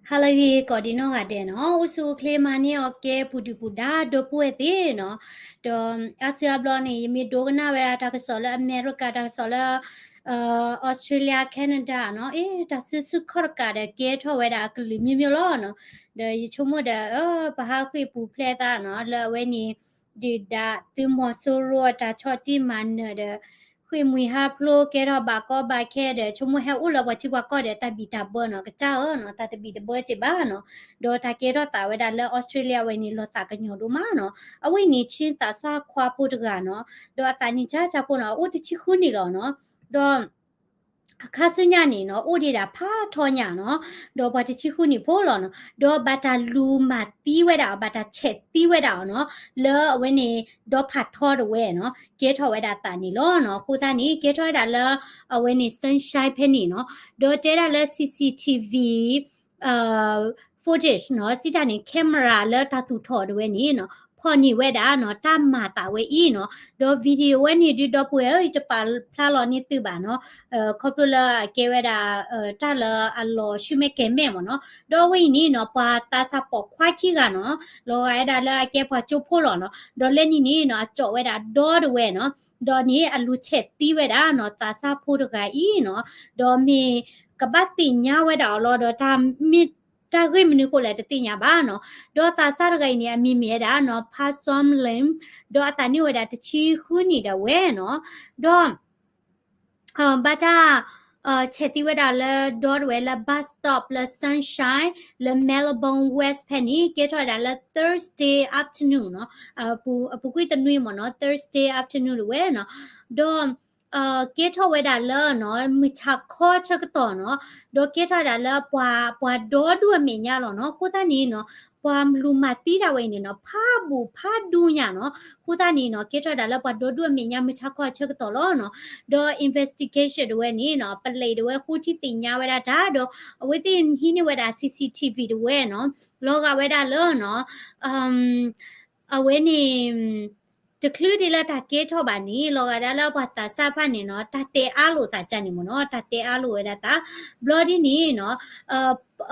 ဟါလၢအဂ့ၤ ကိးဒံနီၢ်ဂၤဒဲးနီၤ, အိၣ်ဆူၣ်အိၣ်ချ့မၤန့ၢ်အီၤကဲ ပူၤဒုၣ်ပူၤဒါ ဒီပုၢ်ဝဲၢ်သ့ၣ်နီၤ, ဒီးအါစုအါဘျီန့ၣ် ယမ့ၢ်ဒိကနၣ်ဝဲဒၣ်တၢ်ကစီၣ်လၢအမဲရကၤ တၢ်ကစီၣ်လၢ Australia Canada နီၤ, အ့ တၢ်စုဆူၣ်ခီၣ်တကးဒီး ကဲထီၣ်ဝဲဒၣ်အကလုာ် မျိုးမျိုး လီၤနီၤ, ဒီးယဆိကမိၣ်ဒီး ပဟးဃ့ၢ်ပူၤဖျဲးသးနီၤ, လၢအဝဲန့ၣ် ဒုၣ်ဒါသုးမီၤစိရိၤအတၢ်ဆီၣ်တံၢ်မၤနၢၤဒီး ဃ့ၢ်မှံဟးဖျိး ကဲထီၣ်ဘၣ်ကီဘၣ်ခဲဒီး ဆိကမိၣ်ဟဲအိၣ်လၢပှၤထံပှၤကီၢ်ဒီး တၢ်ဘံၣ်တၢ်ဘၢနီၤ, ကစၢ်ဧၢနီၤ, တၢ်တဘံၣ်တဘၢစ့ၢ်ဘၣ်နီၤ, ဒီးတၢ်ကဲထီၣ်သးဝဲဒၣ်လၢ Australia ဝဲန့ၣ် လီၤသးကညီၤဒိၣ်မးနီၤ, အဝဲန့ၣ် ဆ့သးစၢ်ခွါဖိတဂၤနီၤ, ဒီးအသးနံၣ်ကၢ်ကၢ်ဖိနီၤ, အအိၣ်တဆံဃုနံၣ်လီၤနီၤ, ဒီး အခါဆူညါန့ၣ်နီၤ, အိၣ်ဒံးဒၣ်ဖးထီညါနီၤ, ဒီးပှၤတဆံဃုနံၣ်ဖိလီၤနီၤ, ဒီးဘၣ်တၢ်လူၤမၤသံဝဲဒၣ်အီၤ, ဘၣ်တၢ်ဆဲးသံဝဲဒၣ်အီၤနီၤ, လၢအဝဲန့ၣ် ဒီဖးထီတဝဲနီၤ, ကဲထီၣ်ဝဲဒၣ်သးန့ၣ်လီၤနီၤ, အဃိသတးန့ၣ် ကဲထီၣ်ဝဲဒၣ်လၢ အဝဲန့ၣ် Sunshine ဖဲန့ၣ်နီၤ, ဒီးတဲဒၣ်လၢ C C T V footage နီၤ, စံးတၢ်န့ၣ် camera လၢတၢ်သူၣ်ထီၣ်တဝဲန့ၣ်နီၤ, ဖီၣ်န့ၢ်ဝဲဒၣ်နီၤ, တၢ်မၤသးဝဲအံၤနီၤ, ဒီး video ဝဲန့ၣ်ဒုး ဒီပုၢ်ဝဲၢ်ဧၢ, ယတပာ်ဖျါလီၤန့ၢ်သုဘၣ်နီၤ, ခီဖျိလၢအကဲဝဲဒၣ် တၢ်လၢအလီၤဆူမဲာ်ကဲၤမဲာ်မ့ၢ်နီၤ, ဒီးအဝဲအံၤန့ၣ်နီၤ, ပှၤသးစၢ်ပိာ်ခွါခံဂၤနီၤ, လီၤဂာ်ဝဲဒၣ်လၢအကဲပှၤကၠိဖိလီၤနီၤ, ဒီးလၢနံၣ်န့ၣ်နီၤ, အကၠီၣ်ဝဲဒၣ်ဒီတဝဲနီၤ, ဒီးန့ၣ်အလူၤဆဲးသံဝဲဒၣ်နီၤ, သးစၢ်ဖိတဂၤအံၤနီၤ, ဒီးမ့ၢ်ကဘၣ်သ့ၣ်ညါဝဲဒၣ်အီၤလီၤ, ဒီးတၢ်မ့ၢ် တၢ်ဂ့ၢ်မနုၤဃိလဲၣ်တသ့ၣ်ညါဘၣ်နီၤ, ဒီးသးစၢ်တဂၤအံၤန့ၣ် အမံၤမ့ၢ်ဝဲဒၣ်နီၤ, Pastor Lim, ဒီးအသးနံၣ်အိၣ်ဝဲဒၣ်တဆံဃုနံၣ်ဒၣ်ဝဲနီၤ, ဒီး ဘၣ်တၢ် ဆဲးသံဝဲဒၣ်လၢဒီတဝဲလၢ bus stop လၢ Sunshine လၢ Melbourne West ဖဲန့ၣ် ကဲထီၣ်ဝဲဒၣ်လၢ Thursday afternoon နီၤ, အပူၤကွံာ်တနွံမ့ၢ်နီၤ, Thursday afternoon တဝဲနီၤ, ဒီး ကဲထီၣ်ဝဲဒၣ်လၢနီၤ, မုၢ်ဆါခီဆၢကတီၢ်နီၤ, ဒီးကဲထီၣ်ဝဲဒၣ်လၢပှၤ ပှၤဒီဒူၣ်အမဲာ်ညါလီၤနီၤ, အဃိသတးန့ၣ်နီၤ, ပှၤလူၤမၤသံတၢ်ဝဲအံၤန့ၣ်နီၤ, ဖးဘူးဖးဒူညါနီၤ, အဃိသတးန့ၣ်နီၤ, ကဲထီၣ်ဝဲဒၣ်လၢပှၤဒီဒူၣ်အမဲာ်ညါ မုၢ်ဆါခီဆၢကတီၢ်လီၤနီၤ, ဒီး investigation တဝဲန့ၣ်နီၤ, ပလံးတဝဲဃိထံသ့ၣ်ညါဝဲဒၣ်တၢ်, ဒီးအဝဲသ့ၣ်ဟံးန့ၢ်ဝဲဒၣ် C C T V တဝဲနီၤ, လီၤဂာ်ဝဲဒၣ်လၢနီၤ, အဝဲန့ၣ် တချုးဒံးလၢတၢ်ကဲထီၣ်ဘၣ်န့ၣ် လီၤဂာ်ဒၣ်လၢပှၤသးစၢ်တဖၣ်န့ၣ်နီၤ, တၢ်တဲအါလိာ်သးကန့ၣ်မ့ၢ်နီၤ, တၢ်တဲအါလိာ်ဝဲဒၣ်သး, ဘျီဒ်န့ၣ်နီၤ,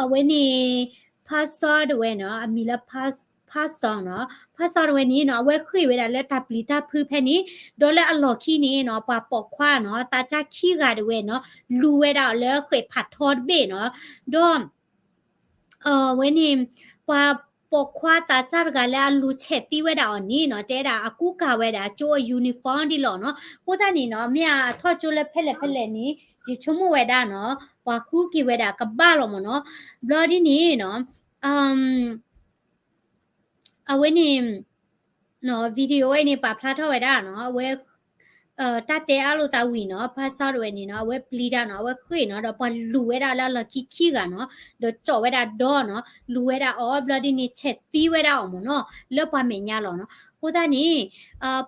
အဝဲန့ၣ် Pastor တဝဲနီၤ, အမံၤလၢ Pastor နီၤ, Pastor တဝဲန့ၣ်နီၤ, အဝဲဃ့ၢ်ဝဲဒၣ်လၢတၢ်ပျံၤတၢ်ဖုးဖဲန့ၣ်, ဒီးလၢအလီၢ်ခံန့ၣ်နီၤ, ပှၤပိာ်ခွါနီၤ, သးစၢ်ခံဂၤတဝဲနီၤ, လူၤဝဲဒၣ်အီၤလၢဃဲးဖးထီတဘ့ၣ်နီၤ, ဒီး အဝဲန့ၣ် ပှၤပိာ်ခွါသးစၢ်တဂၤလၢအလူၤဆဲးသံဝဲဒၣ်အီၤန့ၣ်နီၤ, တဲဒၣ်အကူကၤဝဲဒၣ်ကၠိအ uniform ဒ်လီၤနီၤ, အဃိသတးန့ၣ်နီၤ, မ့ၢ်အထီၣ်ကၠိလၢဖဲလဲၣ်ဖဲလဲၣ်န့ၣ်, ယဆိကမိၣ်ဝဲဒၣ်နီၤ, ပှၤဃုက့ၤဝဲဒၣ်ကဘၣ်လီၤမ့ၢ်နီၤ, ဘျီဒ်န့ၣ်နီၤ, အဝဲန့ၣ် video ဝဲန့ၣ် ပာ်ဖျါထီၣ်ဝဲဒၣ်နီၤ, အဝဲ တၢ်တဲအါလိာ်သးဝံၤနီၤ, Pastor တဝဲန့ၣ်နီၤ, အဝဲပျံၤတၢ်နီၤ, အဝဲဃ့ၢ်နီၤ, ဒီးပှၤလူၤဝဲဒၣ်လၢအလီၢ်ခံခံဂၤနီၤ, ဒီးကၠီၣ်ဝဲဒၣ်ဒီနီၤ, လူၤဝဲဒၣ်အီၤ ဘျီဒ်န့ၣ် ဆဲးသံဝဲဒၣ်အီၤမ့ၢ်နီၤ, လၢပှၤမဲာ်ညါလီၤနီၤ, အဃိသတးန့ၣ်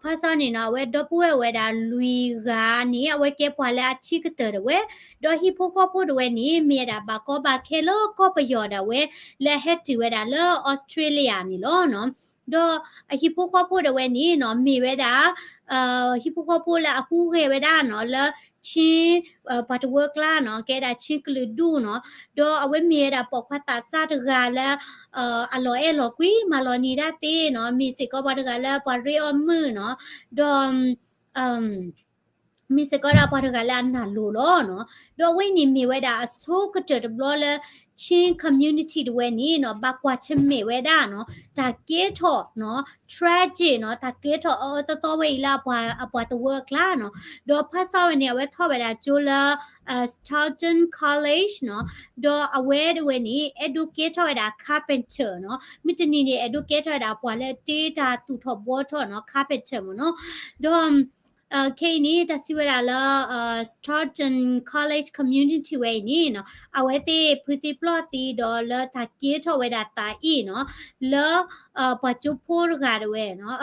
Pastor န့ၣ်နီၤ, အဝဲဒီပုၢ်ဝဲၢ်ဝဲဒၣ်လွံၢ်ဂၤန့ၣ်, အဝဲကဲပှၤလၢအဆံးကတၢၢ်တဝဲ, ဒီးဟံၣ်ဖိဃီဖိတဝဲန့ၣ် မ့ၢ်ဝဲဒၣ်ဘၣ်ကီဘၣ်ခဲလၢကီၢ်ပယီၤဒၣ်ဝဲ, လၢအဟဲတုၤဝဲဒၣ်လၢ Australia န့ၣ်လီၤနီၤ, ဒီးအဟံၣ်ဖိဃီဖိတဝဲန့ၣ်နီၤ, မ့ၢ်ဝဲဒၣ် ဟံၣ်ဖိဃီဖိလၢအဟူးဂဲၤဝဲဒၣ်နီၤ, လၢ Chin ပှၤတဝၢအကျါနီၤ, ကဲဒၣ် Chin ကလုာ်ဒူၣ်နီၤ, ဒီးအဝဲမ့ၢ်ဝဲဒၣ်ပိာ်ခွါသးစၢ်တဂၤလၢ အလီၤအဲၣ်လီၤကွံ မၤလီၤနံၤဒၣ်သ့နီၤ, မ့ၢ်စ့ၢ်ကီးပှၤတဂၤလၢပှၤရ့အီၣ်မုာ်နီၤ, ဒီး မ့ၢ်စ့ၢ်ကီးဒၣ်ပှၤတဂၤလၢအနၢ်လိၤလီၤနီၤ, ဒီးအဝဲအံၤန့ၣ်မ့ၢ်ဝဲဒၣ်အဆိကတၢၢ်တဘျီလၢ Chin community တဝဲန့ၣ်နီၤ, ဘၣ်ကွၢ်ဆၢၣ်မဲာ်ဝဲဒၣ်နီၤ, တၢ်ကဲထီၣ်နီၤ, tragic နီၤ, တၢ်ကဲထီၣ်အအၢသီသီဝဲအံၤလၢအပှၤတဝၢအကျါနီၤ, ဒီး Pastor ဝဲန့ၣ် အဝဲထီၣ်ဝဲဒၣ်ကၠိလၢ Stockton College နီၤ, ဒီးအဝဲတဝဲန့ၣ် အဲၣ်ဒိးကဲထီၣ်ဝဲဒၣ် carpenter နီၤ, မုၢ်တနံၤန့ၣ် အဲၣ်ဒိးကဲထီၣ်ဝဲဒၣ်ပှၤလၢတ့တၢ်သူၣ်ထီၣ်ဘှီထီၣ်နီၤ, carpenter မ့ၢ်နီၤ, ဒီး ခဲအံၤန့ၣ် တၢ်စံးဝဲဒၣ်လၢ Stockton College community ဝဲအံၤန့ၣ်နီၤ, အဝဲသ့ၣ်ဖုးသံပျီၢ်သံဒီးလၢတၢ်ကဲထီၣ်ဝဲဒၣ်သးအ့ၣ်နီၤ, လၢ ပှၤကၠိဖိတဂၤတဝဲနီၤ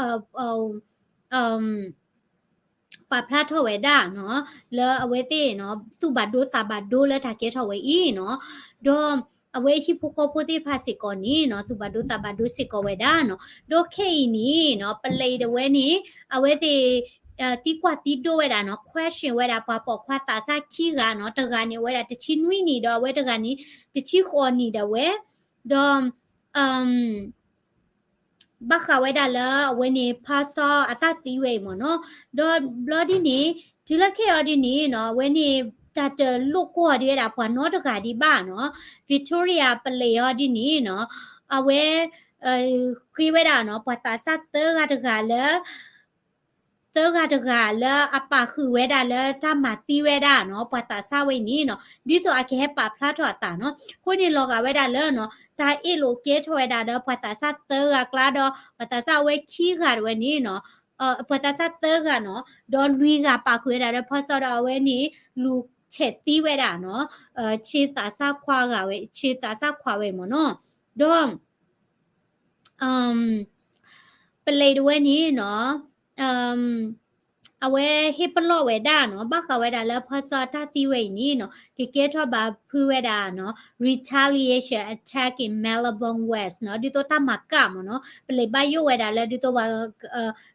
ပာ်ဖျါထီၣ်ဝဲဒၣ်နီၤ, လၢအဝဲသ့ၣ်နီၤ သူၣ်ဘၣ်ဒိသးဘၣ်ဒိလၢတၢ်ကဲထီၣ်ဝဲအံၤနီၤ, ဒီးအဝဲဟံၣ်ဖိဃီဖိသ့ၣ်တဖၣ်စ့ၢ်ကီးန့ၣ်နီၤ သူၣ်ဘၣ်ဒိသးဘၣ်ဒိစ့ၢ်ကီးဝဲဒၣ်နီၤ, ဒီးခဲအံၤန့ၣ်နီၤ ပလံးတဝဲန့ၣ် အဝဲသ့ၣ် သံကွၢ်သံဒိးဝဲဒၣ်နီၤ question ဝဲဒၣ်ပှၤပိာ်ခွါသးစၢ်ခံဂၤနီၤ, တဂၤန့ၣ်အိၣ်ဝဲဒၣ်တဆံနွံနံၣ် ဒီးအဝဲတဂၤန့ၣ် တဆံဃိးနံၣ်ဒၣ်ဝဲ ဒီး ဘၣ်ဃးဝဲဒၣ်လၢအဝဲန့ၣ် ဖါစီအတၢ်သံဝဲအံၤမ့ၢ်နီၤ, ဒီးဘျီဒ်န့ၣ် တုၤလၢခဲအံၤဒ်န့ၣ်နီၤ အဝဲန့ၣ် တၢ်တလိၣ်ကွီၢ်ဒံးဝဲဒၣ်ပှၤနီတဂၤဒံးဘၣ်နီၤ, Victoria ပလံးအီၤဒ်န့ၣ်နီၤ အဝဲ ဃ့ဝဲဒၣ်နီၤ ပှၤသးစၢ်သၢဂၤတဂၤလၢ သၢဂၤတဂၤလၢအပာ်ဃုာ်ဝဲဒၣ်လၢတၢ်မၤသံဝဲဒၣ်နီၤ ပှၤသးစၢ်ဝဲအံၤန့ၣ်နီၤ ဒ်သိးအကဟဲပာ်ဖျါထီၣ်အသးနီၤ, အဃိန့ၣ်လီၤဂာ်ဝဲဒၣ်လၢနီၤ တၢ်အ့ၣ်လိာ်ကဲထီၣ်ဝဲဒၣ်ဒီးပှၤသးစၢ်သၢဂၤကျါဒီး ပှၤသးစၢ်အဝဲခံဂၤတဝဲန့ၣ်နီၤ ပှၤသးစၢ်သၢဂၤနီၤ ဒီးလွံၢ်ဂၤပာ်ဃုာ်ဝဲဒၣ်လၢဖါစီဒီးအဝဲန့ၣ် လူၤထဲးသံဝဲဒၣ်နီၤ ဆ့သးစၢ်ခွါဂၤဝဲ ဆ့သးစၢ်ခွါဝဲမ့ၢ်နီၤ, ဒီး ပလံးတဝဲန့ၣ်နီၤ အဝဲဟ့ၣ်ပလီၢ်ဝဲဒၣ်နီၤ ဘၣ်ဃးဝဲဒၣ်လၢဖါစီတၢ်သံဝဲအံၤန့ၣ်နီၤ ကကဲထီၣ်ဘၣ်ဖုးဝဲဒၣ်နီၤ retaliation attack in Melbourne West နီၤ ဒ်သိးတၢ်မၤကၣ်မ့ၢ်နီၤ ပလံးဘၣ်ယိၣ်ဝဲဒၣ်လၢဒ်သိးပှၤ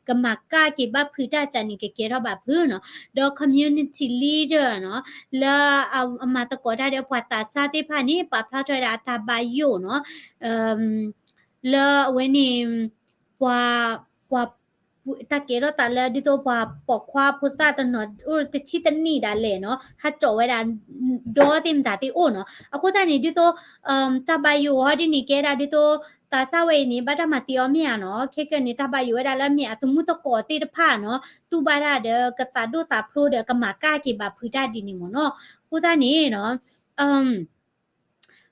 ကမၤကၣ်က့ၤဘၣ်ဖုးတၢ်ကန့ၣ် ကကဲထီၣ်ဘၣ်ဖုးနီၤ, ဒီး community leader နီၤ လၢအမၤသကိးတၢ်ဒီးပှၤသးစၢ်သ့ၣ်တဖၣ်န့ၣ် ပာ်ဖျါထီၣ်ဝဲဒၣ်အတၢ်ဘၣ်ယိၣ်နီၤ လၢအဝဲန့ၣ် ပှၤ ပှၤ တၢ်ကဲထီၣ်သးလၢဒ်သိးပှၤပိာ်ခွါဖိသၣ်တနီၤအိၣ်တဆံတနံၣ်ဒၣ်လဲာ်နီၤ ဟးကၠီးဝဲဒၣ်ဒီသ့ၣ်မတၤသ့ၣ်အိၣ်နီၤ, အဃိသတးန့ၣ် ဒ်သိး တၢ်ဘၣ်ယိၣ်အီၤဒ်န့ၣ် ကဲဒၣ်ဒ်သိး သးစၢ်ဝဲအံၤန့ၣ် ဘၣ်တၢ်မၤသံအီၤမ့ၢ်ဧါနီၤ, ခဲကနံၣ်န့ၣ် တၢ်ဘၣ်ယိၣ်ဝဲဒၣ်လၢမ့ၢ်အသမူသကိးသ့ၣ်တဖၣ်နီၤ တူၢ်ဘၣ်တၢ်ဒီး ကသးဒိၣ်သးဖျိးဒီး ကမၤကၣ်က့ၤဘၣ်ဖုးတၢ်ဒ်န့ၣ်မ့ၢ်နီၤ, အဃိသတးန့ၣ်နီၤ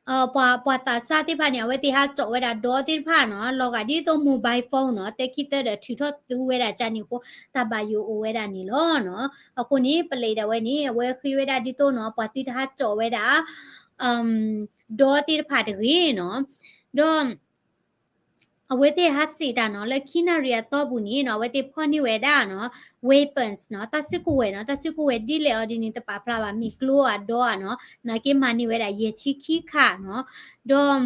ပှၤ ပှၤသးစၢ်သ့ၣ်တဖၣ်န့ၣ် အဝဲသ့ၣ်ဟးကၠီးဝဲဒၣ်ဒီသ့ၣ်တဖၣ်နီၤ လီၤဂာ်ဒ်သိး mobile phone နီၤ တဲခံသၢဒီးထုးထီၣ်သူဝဲဒၣ်ကန့ၣ်အဃိ တၢ်ဘၣ်ယိၣ်အိၣ်ဝဲဒၣ်န့ၣ်လီၤနီၤ, အဃိန့ၣ် ပလံးဒၣ်ဝဲန့ၣ် အဝဲဃ့ဝဲဒၣ်ဒ်သိးနီၤ ပှၤသုတဟးကၠီးဝဲဒၣ် ဒီသ့ၣ်တဖၣ်တဂ့ၤနီၤ, ဒီး အဝဲသ့ၣ်ဟးစံးတၢ်နီၤ လၢခံနၣ်ရံၣ်အသီပူၤန့ၣ်နီၤ အဝဲသ့ၣ်ဖီၣ်န့ၢ်ဝဲဒၣ်နီၤ weapons နီၤ တၢ်စုကဝဲၤနီၤ တၢ်စုကဝဲၤဒ်လဲၣ်အီၤဒ်န့ၣ် တပာ်ဖျါဘၣ် မ့ၢ်ကျိဧါဒီဧါနီၤ နာ်က့မၤန့ၢ်ဝဲဒၣ်ယဲၢ်ဆံခံခါနီၤ, ဒီး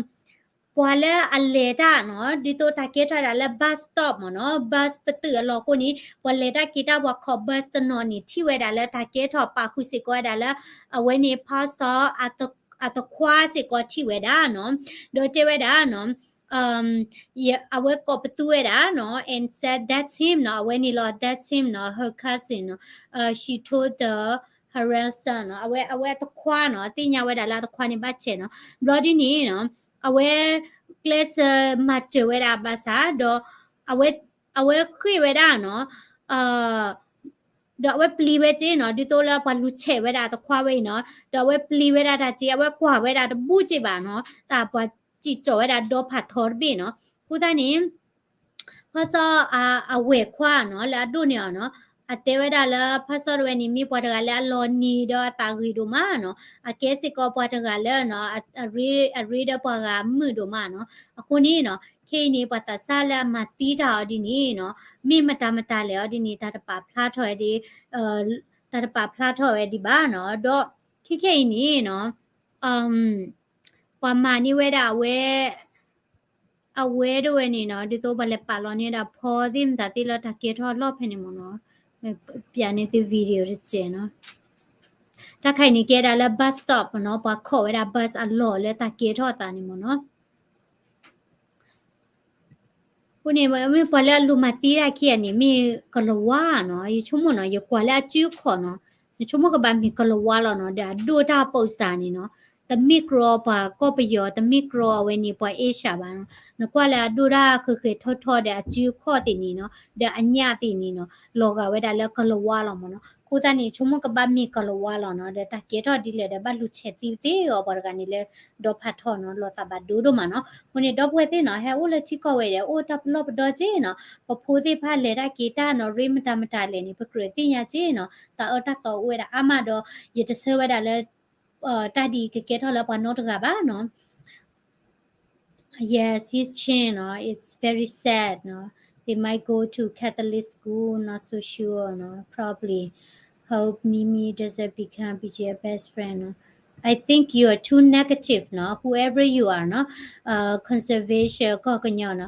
ပှၤလၢအလဲၤတၢ်နီၤ ဒ်သိးတၢ်ကဲထီၣ်ဒၣ်လၢ bus stop မ့ၢ်နီၤ bus ပတုာ်အလီၢ်ခိၣ်န့ၣ် ပှၤလဲၤတၢ်က့ၤတၢ်ပှၤခိး bus တနီၤန့ၣ် ထံၣ်ဝဲဒၣ်လၢတၢ်ကဲထီၣ်ပာ်ဃုာ်စ့ၢ်ကီးဝဲဒၣ်လၢ အဝဲန့ၣ် ဖါစီ အတခွါစ့ၢ်ကီးထံၣ်ဝဲဒၣ်နီၤ, ဒီးတဲဝဲဒၣ်နီၤ အဝဲကိးပသူဝဲဒၣ်နီၤ and said that's him နီၤ အဝဲန့ၣ်လီၤ that's him နီၤ her cousin နီၤ she told the harassment နီၤ အဝဲ အဝဲအတခွါနီၤ သ့ၣ်ညါဝဲဒၣ်လၢအတခွါန့ၣ်ဘၣ်ဆဲးနီၤ ဘျီဒ်န့ၣ်နီၤ အဝဲ ကျဲးစၢးမၤစၢၤဝဲဒၣ်ဘၣ်ဆၣ် ဒီး အဝဲ အဝဲဃ့ၢ်ဝဲဒၣ်နီၤ ဒီးအဝဲပျံၤဝဲက့နီၤ ဒ်သိးလၢပှၤလူၤဆဲးဝဲဒၣ်အတခွါဝဲအံၤနီၤ ဒီးအဝဲပျံၤဝဲဒၣ်တၢ်က့ အဝဲကွၢ်ဝဲဒၣ်တဘူၣ်က့ဘၣ်နီၤ တၢ်ပှၤစံၣ်ကၠီးဝဲဒၣ်ဒီဖးထီတဘ့ၣ်နီၤ အဃိသတးန့ၣ် ဖါစီအဝဲၢ်ခွါနီၤ လၢအဒိၣ်န့ၢ်အီၤနီၤ အတဲဝဲဒၣ်လၢဖါစီတဝဲန့ၣ် မ့ၢ်ပှၤတဂၤလၢအလီၤနံၤဒီးအသးဂ့ၤဒိၣ်မးနီၤ အကဲစ့ၢ်ကီးပှၤတဂၤလၢနီၤ အရ့ အရ့ဒီးပှၤဂၤမုာ်ဒိၣ်မးနီၤ အဃိန့ၣ်နီၤ ခဲအံၤန့ၣ် ပှၤသးစၢ်လၢအမၤသံတၢ်အီၤဒ်န့ၣ်နီၤ မ့ၢ်မတၤမတၤလဲၣ်အီၤဒ်န့ၣ် တၢ်တပာ်ဖျါထီၣ်ဝဲဒၣ် တၢ်တပာ်ဖျါထီၣ်ဝဲဒံးဘၣ်နီၤ ဒီးခဲခဲအံၤန့ၣ်နီၤ ပှၤမၤန့ၢ်ဝဲဒၣ်အဝဲ အဝဲဒၣ်ဝဲန့ၣ်နီၤ ဒ်သိးပှၤလဲၤပာ်လီၤန့ၢ်ဒၣ်ဖီသ့ၣ်မတၤသ့ၣ်လၢတၢ်ကဲထီၣ်အလီၢ်ဖဲန့ၣ်မ့ၢ်နီၤ ပျးန့ၢ်သု video တစဲးနီၤ တၢ်ခါအံၤန့ၣ်ကဲဒၣ်လၢ bus stop နီၤ ပှၤခိးဝဲဒၣ် bus အလီၢ်လၢတၢ်ကဲထီၣ်အသးန့ၣ်မ့ၢ်နီၤ အဃိန့ၣ် မ့ၢ်ပှၤလၢအလူၤမၤသံတၢ်ခံဂၤန့ၣ် မ့ၢ်ကလၤဝါနီၤ ယဆိကမိၣ်နီၤ ယကွၢ်လၢအစုအခီၣ်နီၤ ယဆိကမိၣ်ကဘၣ်မ့ၢ်ကလၤဝါလီၤနီၤ ဒီးအဒိၣ်တၢ်ပိာ်စၢ်န့ၣ်နီၤ တမ့ၢ်ကြီပှၤကီၢ်ပယီၤ တမ့ၢ်ကြီအဝဲန့ၣ် ပှၤ Asia ဘၣ်နီၤ နကွၢ်လၢအဒိၣ်တၢ်ဃဲၤဃဲၤထီထီဒီးအစုအခီၣ်သ့ၣ်န့ၣ်နီၤ ဒီးအညၣ်သ့ၣ်န့ၣ်နီၤ လီၤဂာ်ဝဲဒၣ်လၢကလၤဝါလီၤမ့ၢ်နီၤ အဃိသတးန့ၣ် ဆိကမိၣ်ကဘၣ်မ့ၢ်ကလၤဝါလီၤနီၤ ဒီးတၢ်ကဲထီၣ်ဒ်လဲၣ်ဒီးဘၣ်လူၤဆဲးသံသ့အီၤပှၤတဂၤန့ၣ်လၢ ဒီဖးထီနီၤ လီၤသးဘၣ်ဒိဒိၣ်မးနီၤ အဃိန့ၣ် ဒီပုၢ်ဝဲၢ်သ့ၣ်နီၤ ဟဲအိၣ်လၢထံကီၢ်ဝဲဒီး အိၣ်တၢ်ပလီၢ်ပဒီက့နီၤ ပဖိသ့ၣ်တဖၣ်လဲၤတၢ်က့ၤတၢ်နီၤ ရ့မတၤမတၤလဲၣ်န့ၣ် ပကြၢးသ့ၣ်ညါက့နီၤ တၢ်အၢတၢ်သီအိၣ်ဝဲဒၣ်အါမးဒီး ယတဆၢဝဲဒၣ်လၢ တၢ်ဒ်အံၤကကဲထီၣ်လၢပှၤနီတဂၤဘၣ်နီၤ Yes, he's Chin, no? It's very sad, no? They might go to Catholic school, not so sure, no? Probably. Hope Mimi doesn't become B J best friend, no? I think you are too negative, no? Whoever you are, no? Uh, conservation ကီၢ်ကညီ no?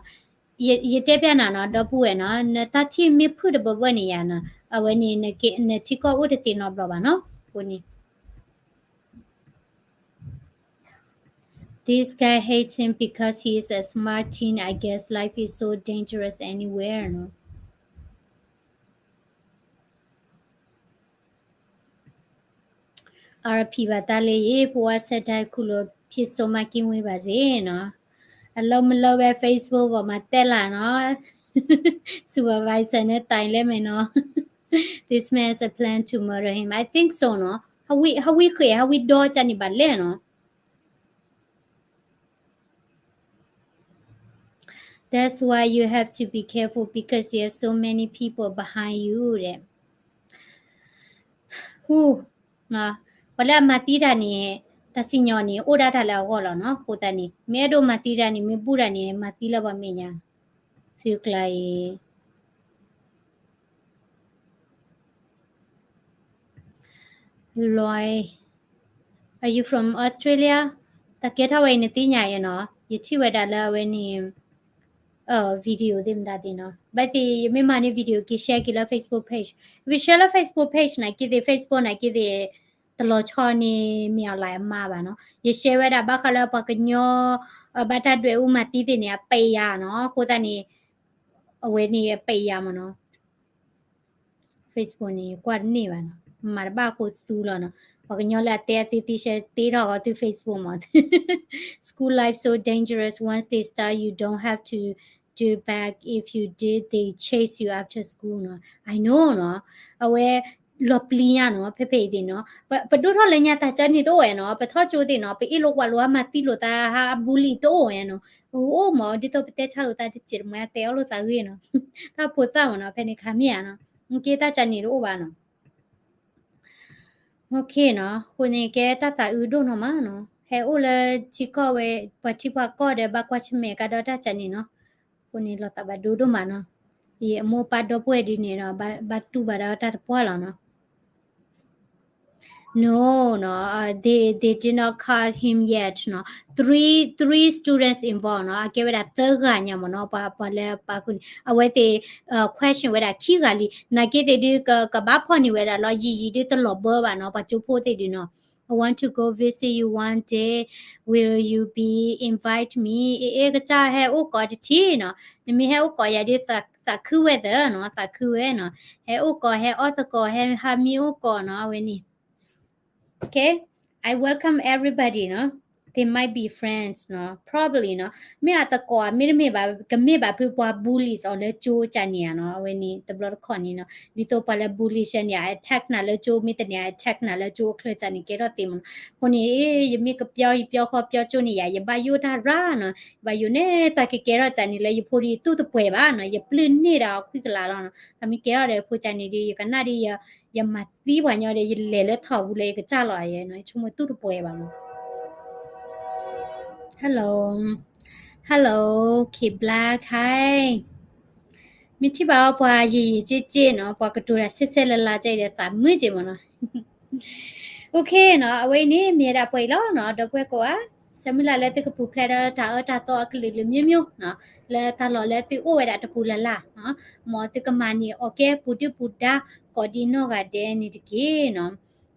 ယတဲပျးနၤနီၤ ဒီပုၢ်ဝဲၢ်နီၤ နတၢ်ထံၣ်မ့ၢ်ဖုၣ်တဘၢဘၢန့ၣ်ယၤနီၤ အဝဲန့ၣ် နထံကီၢ်အိၣ်တသ့နီတဘျီဘၣ်နီၤ အဃိန့ၣ် This guy hates him because he is a smart teen. I guess life is so dangerous anywhere, no? R P ဘၣ်တၢ်လၢယ့ ဖိဝါဆက်တိုက်ခုလို ဖြစ်ဆိုးမကင်းဝေးပါစေနော်. အလုပ်မလုပ်ဘဲ Facebook ပေါ်မှာ တက်လာနော်. Supervisor နဲ့ တိုင်လဲမယ်နော်. This man has a plan to murder him. I think so နော်. ဟဝံး ဟဝံးဃ့ ဟဝံးဒီး ကၢ်န့ၣ်ဘၣ်လဲၣ်နော်. That's why you have to be careful because you have so many people behind you တဲ့. ဟူ, ပှၤလၢအမၤသံတၢ်န့ၣ် တၢ်စံၣ်ညီၣ်န့ၣ် အိၣ်ဒၣ်တၢ်လၢအဂီၢ်လီၤနီၤ. အဃိသတးန့ၣ် မ့ၢ်အဲၣ်ဒိးမၤသံတၢ်န့ၣ် မ့ၢ်ဘူၣ်တၢ်န့ၣ် မၤသံလၢပှၤမဲာ်ညါ သုကျါအံၤ လွဲ Are you from Australia? တၢ်ကဲထီၣ်ဝဲအံၤနသ့ၣ်ညါအံၤနီၤ, ယထံၣ်ဝဲဒၣ်လၢအဝဲန့ၣ် video သ့ၣ်မတၤသ့ၣ်နီၤ. ဘၣ်သ့ၣ်ယမ့ၢ်မၤန့ၢ် video က့ၤ share က့ၤလၢ Facebook page. If you share လၢ Facebook page န့ၣ်က့သ့ၣ် Facebook န့ၣ်က့သ့ၣ် တလီၤဆီန့ၣ် မ့ၢ်အီၤလၢအမါဘၣ်နီၤ. ယ share ဝဲဒၣ်ဘၣ်ဃးလၢပှၤကညီ ဘၣ်တၢ်ဒွဲၣ်အူမၤသံသ့ၣ်န့ၣ် အပျံၤယၤနီၤ. အဃိသတးန့ၣ် အဝဲန့ၣ်အပျံၤယၤမ့ၢ်နီၤ. Facebook န့ၣ် ယကွၢ်တန့ၢ်ဘၣ်နီၤ, မၤတဘၣ်အဃိသူလီၤနီၤ. ပှၤကညီလၢအတဲအသ့သ့ share တ့ထီၣ်ဃီသု Facebook မ့ၢ်. School life so dangerous, once they start you don't have to do back, if you did they chase you after school နီၤ. I know နီၤ, အဝဲ လီၤပျံၤညါနီၤ, ဖဲဖဲအံၤသ့ၣ်နီၤ, ပဒိၣ်ထီၣ်လၢညါတၢ်ကၢန့ၣ်တအိၣ်ဝဲနီၤ, ပထီၣ်ကၠိသ့ၣ်နီၤ, ပအ့ၣ်လိာ်ကွၢ်လိာ်ဟးမၤသံလိာ်သးဟး bully တအိၣ်ဝဲနီၤ. အိၣ်မ့ၢ် ဒ်သိးပတဲဆါလိာ်သးတစဲးတမှဲ အတဲအီၤလိာ်သးဂ့ၢ်နီၤ, တၢ်ဖိသၣ်မ့ၢ်နီၤ, ဖဲန့ၣ်ခါမ့ၢ်ဧါနီၤ, က့တၢ်ကၢန့ၣ်တအိၣ်ဘၣ်နီၤ. အဃိန့ၣ် ကဲတၢ်သးအုးဒိၣ်နီၤမးနီၤ, ဟဲအိၣ်လၢထံကီၢ်ဝဲ ပှၤထံပှၤကီၢ်ဒီး ဘၣ်ကွၢ်ဆၢၣ်မဲာ်ကဒီးတၢ်ကၢန့ၣ်နီၤ. အဃိန့ၣ် လီၤသးဘၣ်ဒိဒိၣ်မးနီၤ. ယအမိၢ်ပၢ်ဒီပုၢ်ဝဲၢ်ဒ်န့ၣ်ဒီး ဘၣ်တူၢ်ဘၣ်ဒီးတၢ်တပှၢ်လီၤနီၤ. No, no, uh, they, they did not caught him yet နီၤ. Three, three students involved နီၤ, အကဲဝဲဒၣ်သၢဂၤညါမ့ၢ်နီၤ, ပှၤ ပှၤလၢပာ်ဃုာ်န့ၣ် အဝဲသ့ၣ် question ဝဲဒၣ်ခံဂၤလံ, နာ်က့သ့ၣ်ဒုး ကဘၣ်ဖီၣ်န့ၢ်ဝဲဒၣ်လီၤ, ယံာ်ယံာ်ဒုးတလီၤဘၢဘၣ်နီၤ, ပှၤကၠိဖိသ့ၣ်ဒုးနီၤ. I want to go visit you one day, will you be invite me? အ့ အ့ ကစၢ်ဟဲအိၣ်ကိးတထံၣ်နီၤ, နမ့ၢ်ဟဲအိၣ်ကိးယၤဒုး သးခုဝဲသၢနီၤ, သးခုဝဲနီၤ, ဟဲအိၣ်ကိး ဟဲအီၣ်သကိး ဟဲဟးမံအိၣ်ကိးနီၤ, အဝဲန့ၣ် Okay, I welcome everybody နီၤ. They might be friends နီၤ, probably နီၤ, မ့ၢ်အသကိး မ့တမ့ၢ်ဘၣ် ကမ့ၢ်ဘၣ်ဖုပှၤ bullies အီၤလၢကၠိကၢန့ၣ်ဧါနီၤ, အဝဲန့ၣ်တဘျီတခီၣ်န့ၣ်နီၤ, ဒ်သိးပှၤလၢ bully ဆၢန့ၣ် အ attack နၤလၢကၠိ မ့ၢ်တန့ၣ် အ attack နၤလၢကၠိအချၢကၢန့ၣ် ကဲထီၣ်သ့မ့ၢ်နီၤ. အဃိန့ၣ် ယမ့ၢ်ကပျီ ယပျီဃီပျီကၠိန့ၣ်ယၤ ယဘၣ်ယိၣ်တၢ်ရၣ်နီၤ, ယဘၣ်ယိၣ်န့ၣ် တၢ်ကကဲထီၣ်ကၢန့ၣ်လၢယဖိဒုးတူၢ်တပှဲၤဘၣ်နီၤ, ယပျုၢ်န့ၢ်ဒီးခွံကလးလီၤနီၤ. တၢ်မ့ၢ်ကဲထီၣ်ဒီးဖိကၢန့ၣ်ဒုး ယကနၣ်ဒုး ယမၤသံပှၤညီဒီး ယလဲၤလၢထီၣ်ပူၤလၢယကစၢ်လီၤယဲနီၤ, ယဆိကမိၣ်တူၢ်တပှဲၤဘၣ်နီၤ. Hello, hello, Kid Black, hi. မ့ၢ်ထံၣ်ဘၣ်အီၤပှၤယံာ်ယံာ်က့က့နီၤ, ပှၤကတိၤတၢ်ဆဲးဆဲးလၤလၤကဲအံၤဒီးသးမုာ်က့မ့ၢ်နီၤ. Okay နီၤ, အဝဲအံၤန့ၣ် မ့ၢ်ဝဲဒၣ်ပှဲၤအံၤလီၤနီၤ, ဒီပုၢ်ဝဲၢ်ကိးဂၤ, ဆၢမုၢ်လၢ်လၢသုကပူၤဖျဲးဒီးတၢ်အၢတၢ်သီအကလုာ်လုာ်မျိုးမျိုးနီၤ, လၢတၢ်လီၢ်လၢသုအိၣ်ဝဲဒၣ်တပူၤလၢ်လၢ်နီၤ, မ်သုကမၤန့ၢ်အီၤကဲပူၤဒုၣ်ပူၤဒါ ကိးဒံနီၢ်ဂၤဒဲးန့ၣ်တက့ၢ်နီၤ.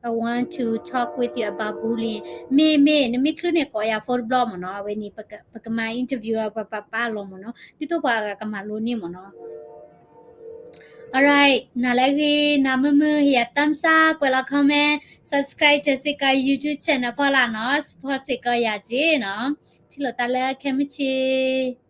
I want to talk with you about bullying. မ့ၢ်မ့ၢ် နမ့ၢ်ချုးန့ၣ်ကိးယၤ phone တဘျီမ့ၢ်နီၤ, အဝဲန့ၣ် ပကမၤ interview ပပာ်ပာ်လီၤမ့ၢ်နီၤ, ဒ်သိးပှၤဂၤကမၤလိန့ၢ်မ့ၢ်နီၤ. Alright, နၤလၢအဂ့ၤ နၤမုာ်မုာ် ဟ့ၣ်ယၤ thumbs up, ကွဲးလီၤ comment, subscribe စ့ၢ်ကီး YouTube channel ဖီလာ်နီၤ, support စ့ၢ်ကီးယၤက့နီၤ. ထံၣ်လိာ်သးလၢခဲမုၢ်ဆ့ၣ်